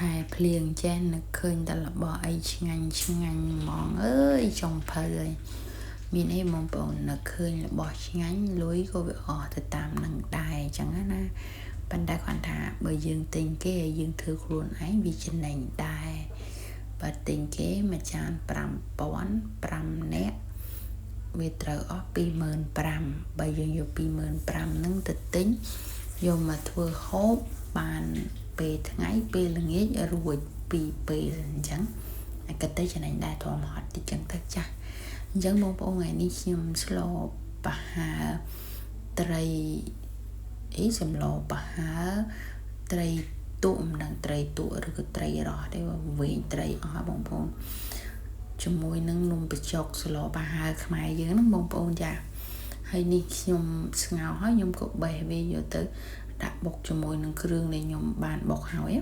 ខែភ្លៀងចេះនឹកឃើញតែរបស់អីឆ្ងាញ់ឆ្ងាញ់ហ្មងអើយចុងភៅហើយមានអីបងប្អូននឹកឃើញរបស់ឆ្ងាញ់លុយក៏វាអស់ទៅតាមនឹងដែរអញ្ចឹងណាប៉ុន្តែគាត់ថាបើយើងទិញគេឲ្យយើងធ្វើខ្លួនឯងវាចំណេញដែរបើទិញគេមួយចាន5000 5នាក់វាត្រូវអស់25000បើយើងយក25000ហ្នឹងទៅទិញយកមកធ្វើហូបបានពេលថ្ងៃពេលល្ងាចរួចពីរពេលអញ្ចឹងហើយគិតទៅចំណេញដែរធំហត់តិចចឹងទៅចាស់អញ្ចឹងបងប្អូនថ្ងៃនេះខ្ញុំស្លប្រហើរត្រីអីសម្លប្រហើរត្រីទក់មិនដឹងត្រីទក់ឬក៏ត្រីរស់ទេវែងត្រីអស់បងប្អូនជាមួយនឹងនំបញ្ចុកស្លប្រហើរខ្មែរយើងហ្នឹងបងប្អូនចាហើយនេះខ្ញុំស្ងោរហើយខ្ញុំក៏បេះវាយកទៅដាក់បុកជាមួយនឹងគ្រឿងដែលខ្ញុំបានបុកហើយ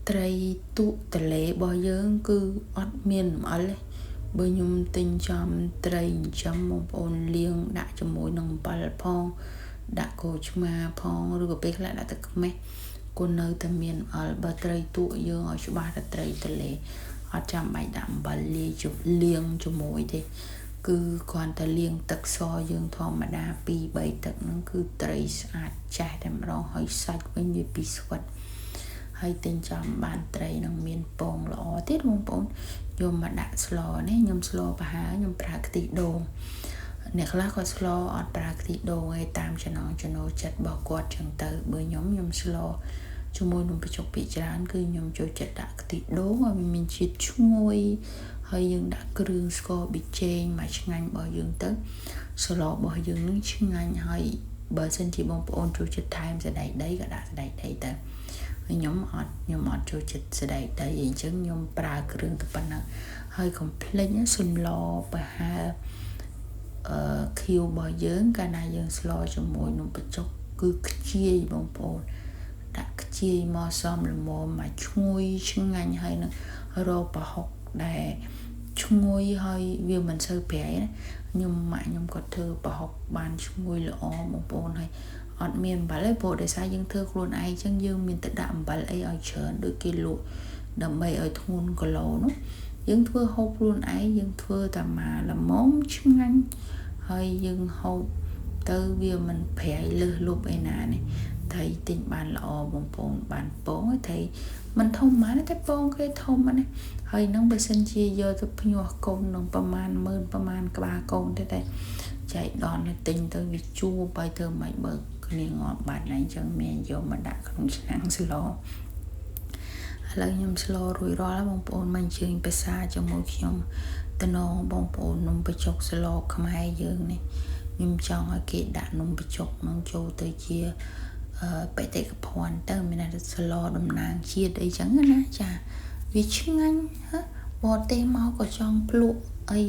ត្រីទក់តលេរបស់យើងគឺអត់មានអំអិលទេបើខ្ញុំទិញចំត្រីចិញ្ចឹមបងប្អូនលាងដាក់ជាមួយនឹងអំបិលផងដាក់ក្រូចឆ្មាផងឬក៏ពេលខ្លះដាក់ទឹកខ្មេះគូនៅតែមានអំអិលបើត្រីទក់យើងឲ្យច្បាស់ថាត្រីតលេអត់ចាំបាច់ដាក់អំបិលលាយលាងជាមួយទេគឺគ្រាន់តែលាងទឹកសយើងធម្មតា2 3ទឹកហ្នឹងគឺត្រីស្អាតចាស់តែម្ដងហើយសាច់វិញវាពីស្វិតហើយទិញចំបានត្រីនឹងមានពងល្អទៀតបងប្អូនយកមកដាក់ស្លនេះខ្ញុំស្លប្រហើរខ្ញុំប្រើខ្ទិះដូងអ្នកខ្លះក៏ស្លអត់ប្រើខ្ទិះដូងឯតាមចំណងចំណូលចិត្តរបស់គាត់ចឹងទៅបើខ្ញុំស្លជាមួយនំបញ្ចុកភាគច្រើនគឺខ្ញុំចូលចិត្តដាក់ខ្ទិះដូងឲ្យវាមានជាតិឈ្ងុយហើយយើងដាក់គ្រឿងស្ករប៊ីចេងមកឆ្ងាញ់របស់យើងទៅស្លរបស់យើងនឹងឆ្ងាញ់ហើយបើសិនជាបងប្អូនចូលចិត្តថែមសណ្តែកដីក៏ដាក់សណ្តែកដីទៅខ្ញុំអត់ចូលចិត្តសណ្តែកដីអញ្ចឹងខ្ញុំប្រើគ្រឿងតែប៉ុណ្ណឹងហើយកុំភ្លេចសម្លប្រហើរខៀវរបស់យើងកាលណាយើងស្លជាមួយនំបញ្ចុកគឺខ្ជាយបងប្អូនដាក់ខ្ជាយមកសមល្មមមកឈ្ងុយឆ្ងាញ់ហើយនឹងរកប្រហុកដែលឈ្ងុយហើយវាមិនសូវប្រៃណាខ្ញុំម៉ាក់ខ្ញុំក៏ធ្វើប្រហុកបានឈ្ងុយល្អបងប្អូនហើយអត់មានអំបិលទេព្រោះដោយសារយើងធ្វើខ្លួនឯងអញ្ចឹងយើងមានតែដាក់អំបិលអីឲ្យច្រើនដូចគេលក់ដើម្បីឲ្យធ្ងន់គីឡូនោះយើងធ្វើហូបខ្លួនឯងយើងធ្វើតែមកល្មមឆ្ងាញ់ហើយយើងហូបទៅវាមិនប្រៃលើសលប់អីណានេះត្រីទិញបានល្អបងប្អូនបានពងត្រីមិនធំហ្មងតែពងគេធំណាហើយនឹងបើសិនជាយកទៅភ្ញាស់កូននឹងប្រមាណ10000ប្រមាណក្បាលកូនទេតែចែកដនទិញទៅវាជួបហើយធ្វើមិនបើគ្នាងាប់បាត់ហើយអញ្ចឹងមានយកមកដាក់ក្នុងឆ្នាំងស្លឥឡូវខ្ញុំស្លរួចរាល់បងប្អូនមកអញ្ជើញភាសាជាមួយខ្ញុំតំណងបងប្អូននំបញ្ចុកស្លខ្មែរយើងនេះខ្ញុំចង់ឲ្យគេដាក់នំបញ្ចុកនឹងចូលទៅជាបេតិកភណ្ឌទៅមានតែស្លតំណាងជាតិអីចឹងណាចាវាឆ្ងាញ់ហ៎បរទេសមកក៏ចង់ភ្លក់អី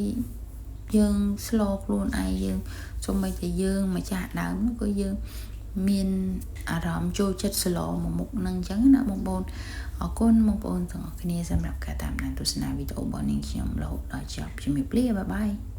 យើងស្លខ្លួនឯងយើងសូម្បីតែយើងម្ចាស់ដើមក៏យើងមានអារម្មណ៍ចូលចិត្តស្លមួយមុខនឹងអញ្ចឹងណាបងប្អូនអរគុណបងប្អូនទាំងអស់គ្នាសម្រាប់ការតាមដានទស្សនាវីដេអូរបស់នាងខ្ញុំរហូតដល់ចប់ជំរាបលាបាយបាយ។